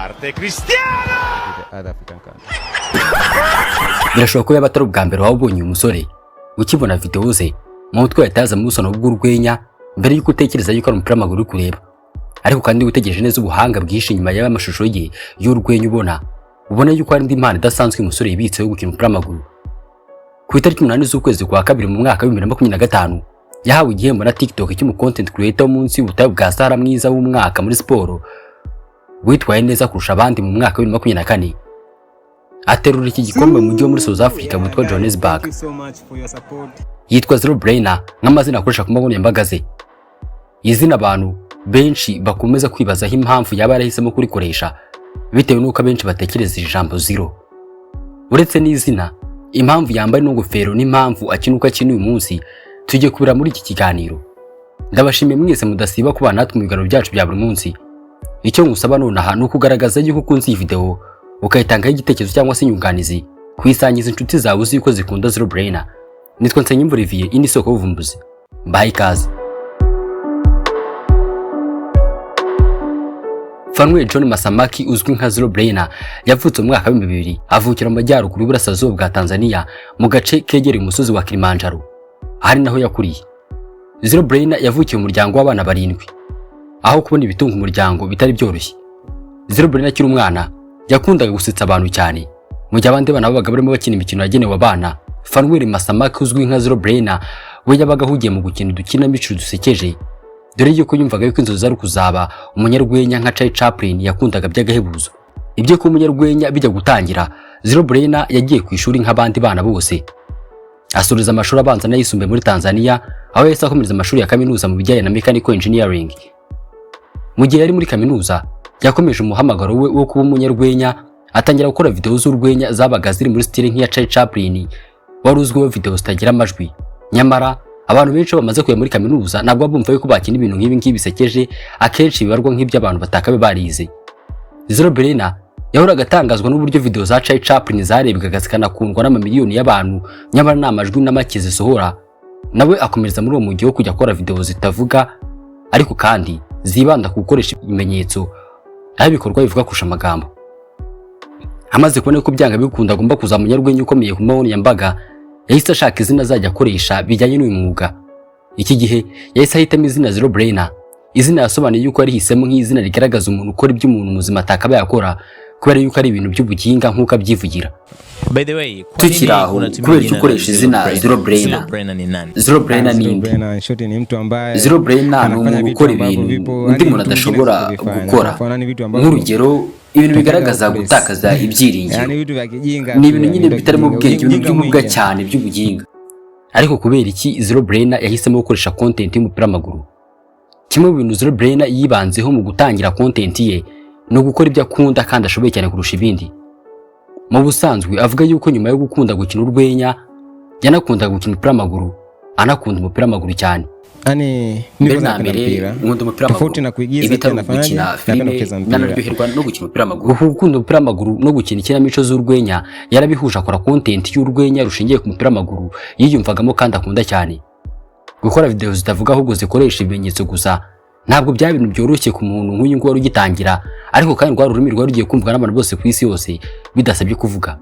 Parte Cristiano! To the other African countries. Birashoboka ko yaba atari ubwa mbere waba ubonye uyu musore. Ukibona videwo ze, mu mutwe wahita hazamo ubusobanuro bw'urwenya mbere y'uko utekereza yuko ari umupira w'amaguru uri kureba. Ariko kandi witegereje neza ubuhanga bwinshi inyuma y'aya mashusho ye y'urwenya, ubona yuko hari indi mpano idasanzwe uyu musore yibitseho yo gukina umupira w'amaguru. Ku itariki 8 z'ukwezi kwa kabiri mu mwaka wa 2025, yahawe igihembo na TikTok cy'umu content creator wo munsi y'ubutayu bwa Sahara mwiza w'umwaka muri siporo, witwaye neza kurusha abandi mu mwaka wa 2024. Aterura iki gikombe mu mujyi wo muri South Africa witwa Johannesburg. Thank you so much for your support. Yitwa Zero Brainer nk'amazina akoresha ku mbuga nkoranyambaga ze, izina abantu benshi bakomeza kwibazaho impamvu yaba yarahisemo kurikoresha, bitewe n'uko abenshi batekereza ijambo zero. Uretse n'izina, impamvu yambaye n'ingofero n'impamvu akina uko akina uyu munsi, tugiye kubira muri iki kiganiro. Ndabashimiye mwese mudasiba kubana natwe mu biganiro byacu bya buri munsi. Icyo ngusaba nonaha ni ukugaragaza yuko ukunze iyi video, ukayitangaho igitekerezo cyangwa se inyunganizi, kuyisangiza inshuti zawe uzi yuko zikunda Zero Brainer. Nitwa Nsengimva Olivier, iyi ni isoko y'ubuvumbuzi. Mbahaye ikaze. Fanuel John Masamaki uzwi nka Zero Brainer yavutse mu mwaka wa 2000, avukira mu majyaruguru y'uburasirazuba bwa Tanzania, mu gace kegereye umusozi wa Kilimanjaro, ahari naho yakuriye. Zero Brainer yavukiye mu muryango w'abana barindwi, aho kubona ibitunga umuryango bitari byoroshye. Zero Brainer akiri umwana yakundaga gusetsa abantu cyane. Mu gihe abandi bana babaga barimo bakina imikino yagenewe abana, Fanuel Masamaki uzwi nka Zero Brainer we yabaga ahugiye mu gukina udukinamico dusekeje, dore yuko yumvaga yuko inzozi zari kuzaba umunyarwenya nka Charlie Chaplin yakundaga by'agahebuzo. Ibyo kuba umunyarwenya bijya gutangira, Zero Brainer yagiye ku ishuri nk'abandi bana bose, asoreza amashuri abanza n'ayisumbuye muri Tanzania, aho yahise akomereza amashuri ya kaminuza mu bijyanye na mechanical engineering. Mu gihe yari muri kaminuza, yakomeje umuhamagaro we wo kuba umunyarwenya, atangira gukora video z'urwenya zabaga ziri muri style nk'iya Charlie Chaplin wari uzwiho video zitagira amajwi. Nyamara abantu benshi bamaze kujya muri kaminuza ntabwo baba bumva yuko bakina ibintu nk'ibi ngibi bisekeje, akenshi bibarwa nk'iby'abantu batakabe barize. Zero Brainer yahoraga atangazwa n'uburyo video za Charlie Chaplin zarebwaga zikanakundwa n'amamiliyoni y'abantu, nyamara nta majwi na make zisohora. Nawe akomereza muri uwo mujyi wo kujya akora video zitavuga ariko kandi zibanda ku gukoresha ibimenyetso, aho ibikorwa bivuga kurusha amagambo. Amaze kubona ko byanga bikunda agomba kuzaba umunyarwenya ukomeye ku mbuga nkoranyambaga, yahise ashaka izina azajya akoresha bijyanye n'uyu mwuga. Iki gihe yahise ahitamo izina Zero Brainer, izina yasobanuye yuko yarihisemo nk'izina rigaragaza umuntu ukora ibyo umuntu muzima atakaba yakora, kubera yuko ari ibintu by'ubuginga nk'uko abyivugira. By the way, kwa Tukiri nini aho, unatumia kubera icyo jina la ukoresha Zero izina Brainer? Zero Brainer? Zero Brainer ni nani? Zero Brainer ni Zero nde? Brainer in short ni mtu ambaye Zero Brainer ni anafanya umuntu vitu ukora ambavyo ibintu vipo, undi yani muntu mtu mwingine adashobora hawezi kuvifanya. gukora. Kwa mfano, ni vitu ambavyo Nk'urugero, ibintu bigaragaza place. gutakaza ibyiringiro. Yani vitu vya kijinga Ni tu, ibintu yani nyine vitu vya bitarimo kijinga, ubwenge, ibintu ujinga by'ububwa mwingi. cyane by'ubuginga. Ariko kubera iki Zero Brainer yahisemo gukoresha content y'umupira w'amaguru? Kimwe mu bintu Zero Brainer yibanzeho mu gutangira content ye ni ugukora ibyo akunda kandi ashoboye cyane kurusha ibindi. Mu busanzwe avuga yuko nyuma yo gukunda gukina urwenya, yanakundaga gukina umupira w'amaguru, anakunda umupira w'amaguru cyane. Yani Mbere mimi na kwanza napenda mbere mpira. nkunda umupira Tofauti w'amaguru. na kuigiza Ibitari pia nafanyaje? gukina Napenda filime, kucheza mpira. nanaryoherwa no gukina umupira w'amaguru. Uku gukunda umupira w'amaguru no gukina ikinamico z'urwenya yarabihuje, akora content y'urwenya rushingiye ku mupira w'amaguru yiyumvagamo kandi akunda cyane. Gukora video zitavuga ahubwo zikoresha ibimenyetso gusa ntabwo byaba ibintu byoroshye ku muntu nk'uyu nguyu wari ugitangira, ariko kandi rwari ururimi rwari rugiye kumvwa n'abantu bose ku isi yose bidasabye kuvuga.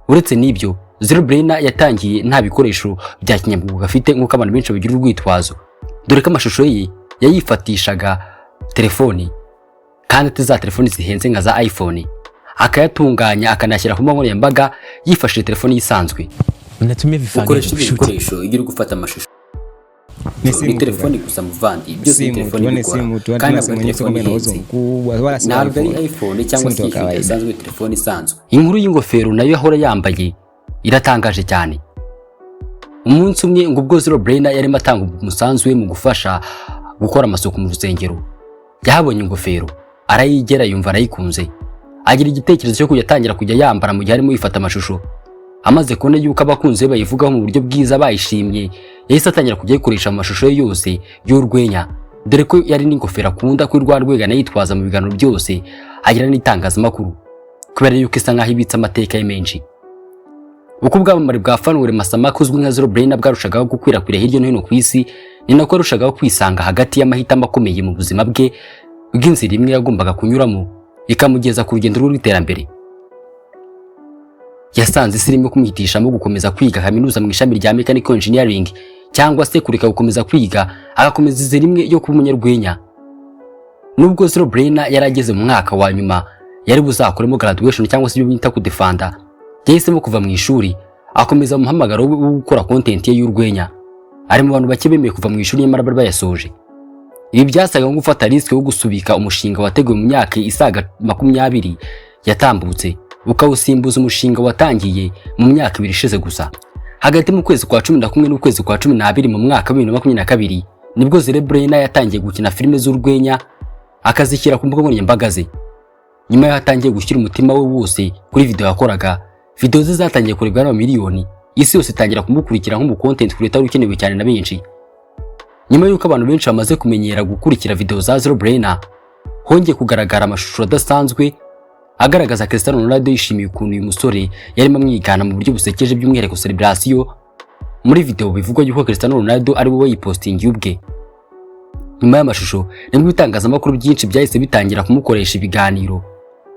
Uretse n'ibyo, Zero Brainer yatangiye nta bikoresho bya kinyamwuga afite nk'uko abantu benshi babigira urwitwazo, dore ko amashusho ye yayifatishaga telefoni, kandi atari za telefoni zihenze nka za iPhone, akayatunganya akanayashyira ku mbuga nkoranyambaga yifashishije telefoni isanzwe. Mnatumia vifaa gani Ukoresha ibi kushoot? bikoresho iyo uri gufata amashusho? Ni Ni simu tu. telefoni gusa muvandi, byose ni Simu telefoni tu, yani bikora, simu tu, kandi hata ntabwo simu ari yenyewe telefoni kwamba ina uwezo ihenze, mkubwa wala si ntabwo ari iPhone. iPhone cyangwa Simu se tu ya iyi kawaida. isanzwe, telefoni isanzwe. Inkuru y'ingofero nayo ahora yambaye iratangaje cyane. Umunsi umwe ngo ubwo Zero Brainer yarimo atanga umusanzu we mu gufasha gukora amasuku mu rusengero, yahabonye ingofero arayigera, yumva arayikunze, agira igitekerezo cyo kujya atangira kujya yambara mu gihe arimo yifata amashusho. Amaze kubona yuko abakunzi be bayivugaho mu buryo bwiza, bayishimye, yahise atangira kujya ayikoresha mu mashusho ye yose y'urwenya, dore ko yari n'ingofero akunda kuri rwa rwego anayitwaza mu biganiro byose agira n'itangazamakuru, kubera yuko isa nkaho ibitse amateka ye menshi. Uko ubwamamare bwa Fanuel Masamaki uzwi nka Zero Brainer bwarushagaho gukwirakwira hirya no hino ku isi, ni nako yarushagaho kwisanga hagati y'amahitamo akomeye mu buzima bwe bw'inzira imwe yagombaga kunyuramo, ikamugeza ku rugendo rw'iterambere. Yasanze isi irimo kumwihitishamo gukomeza kwiga kaminuza mu ishami rya mechanical engineering, cyangwa se kureka gukomeza kwiga agakomeza inzira imwe yo kuba umunyarwenya. Nubwo Zero Brainer yari ageze mu mwaka wa nyuma yari buzakoremo graduation, cyangwa se ibyo bita kudefanda, yahisemo kuva mu ishuri akomeza umuhamagaro we wo gukora content ye y'urwenya. Ari mu bantu bake bemeye kuva mu ishuri nyamara bari bayasoje. Ibi byasaga nko gufata risk yo gusubika umushinga wateguwe mu myaka isaga 20 yatambutse, ukawusimbuza umushinga watangiye mu myaka 2 ishize gusa. Hagati mu kwezi kwa 11 n'ukwezi kwa 12 mu mwaka wa 2022 nibwo Zero Brainer yatangiye gukina filime z'urwenya, akazishyira ku mbuga nkoranyambaga ze. Nyuma y'aho atangiye gushyira umutima we wose kuri video yakoraga, video ze zatangiye kurebwa n'amamiliyoni, isi yose itangira kumukurikira nk'umu content creator ukenewe cyane na benshi. Nyuma y'uko abantu benshi bamaze kumenyera gukurikira video za Zero Brainer, hongeye kugaragara amashusho adasanzwe agaragaza Cristiano Ronaldo yishimiye ukuntu uyu musore yarimo amwigana mu buryo busekeje, by'umwihariko celebration. Muri video bivugwa yuko Cristiano Ronaldo ari we wayipostingiye ubwe. Nyuma y'amashusho nibwo ibitangazamakuru byinshi byahise bitangira kumukoresha ibiganiro,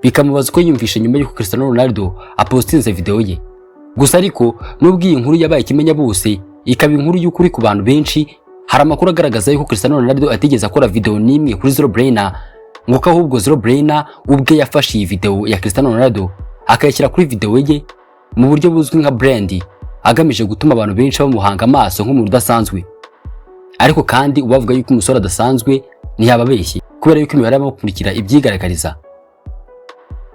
bikamubaza uko yiyumvishe nyuma y'uko Cristiano Ronaldo apostinze video ye. Gusa ariko nubwo iyi nkuru yabaye ikimenya bose, ikaba inkuru y'ukuri ku bantu benshi, hari amakuru agaragaza yuko Cristiano Ronaldo atigeze akora video n'imwe kuri Zero Brainer, ngo ko ahubwo Zero Brainer ubwe yafashe iyi video ya Cristiano Ronaldo akayishyira kuri video ye mu buryo buzwi nka brand, agamije gutuma abantu benshi bamuhanga amaso nk'umuntu udasanzwe. Ariko kandi ubavuga yuko umusore adasanzwe ntiyababeshye, kubera yuko imibare y'abamukurikira ibyigaragariza.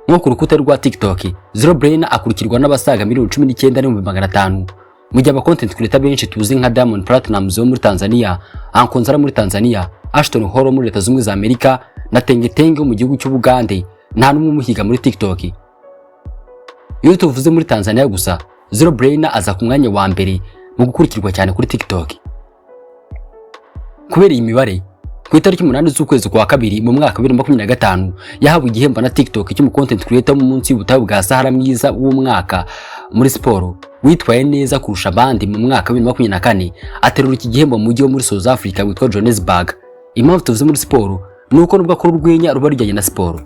Nko ku rukuta rwa TikTok, Zero Brainer akurikirwa n'abasaga 19,500,000, mu gihe aba content creator benshi tuzi nka Diamond Platnumz wo muri Tanzania, Anko Nzara muri Tanzania, Ashton Hall muri Leta Zunze Ubumwe za Amerika na Tenge Tenge wo mu gihugu cy'Ubugande, nta n'umwe umuhiga muri TikTok. Iyo tuvuze muri Tanzania gusa, Zero Brainer aza ku mwanya wa mbere mu gukurikirwa cyane kuri TikTok. Kubera iyi mibare, ku itariki 8 z'ukwezi kwa kabiri mu mwaka wa 2025 yahawe igihembo na TikTok cy'umu content creator wo munsi y'ubutayu bwa Sahara mwiza w'umwaka muri siporo, witwaye neza kurusha abandi mu mwaka wa 2024. Aterura iki gihembo mu mujyi wo muri South Africa witwa Johannesburg. Impamvu tuvuze muri siporo ni uko nubwo akora urwenya ruba rujyanye na siporo,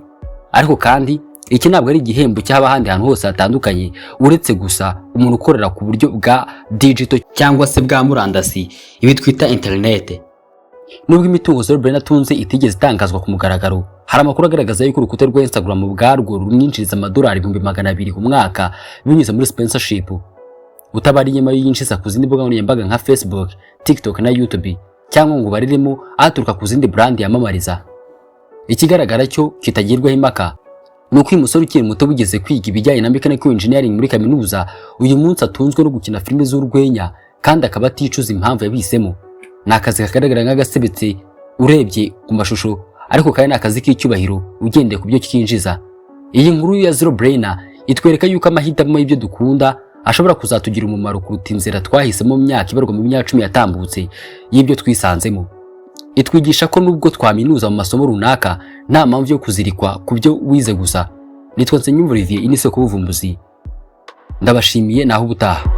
ariko kandi iki ntabwo ari igihembo cy'aba ahandi hantu hose hatandukanye, uretse gusa umuntu ukorera ku buryo bwa digital cyangwa se bwa murandasi, ibi twita internet. Nubwo imitungo Zero Brainer atunze itigeze itangazwa ku mugaragaro, hari amakuru agaragaza yuko urukuta rwa Instagram ubwarwo rumwinjiriza amadolari 200,000 ku mwaka binyuze muri sponsorship, utabariye ayo yinjiza ku zindi mbuga nkoranyambaga nka Facebook, TikTok na YouTube, cyangwa ngo bariremo aturuka ku zindi brand yamamariza. Ikigaragara cyo kitagirwaho impaka ni uko uyu musore ukiri muto wigeze kwiga ibijyanye na mechanical engineering muri kaminuza, uyu munsi atunzwe no gukina filime z'urwenya, kandi akaba aticuza impamvu yabihisemo. Ni akazi kagaragara nk'agasebetse urebye ku mashusho, ariko kandi ni akazi k'icyubahiro ugendeye ku byo kinjiza. Iyi nkuru ya Zero Brainer itwereka yuko amahitamo y'ibyo dukunda ashobora kuzatugira umumaro kuruta inzira twahisemo mu myaka ibarwa mu myaka 10 yatambutse y'ibyo twisanzemo. Itwigisha ko nubwo twaminuza mu masomo runaka, nta mpamvu yo kuzirikwa ku byo wize gusa. Nitwa Nsengiyumva Olivier, ini soko y'ubuvumbuzi. Ndabashimiye, naho ubutaha.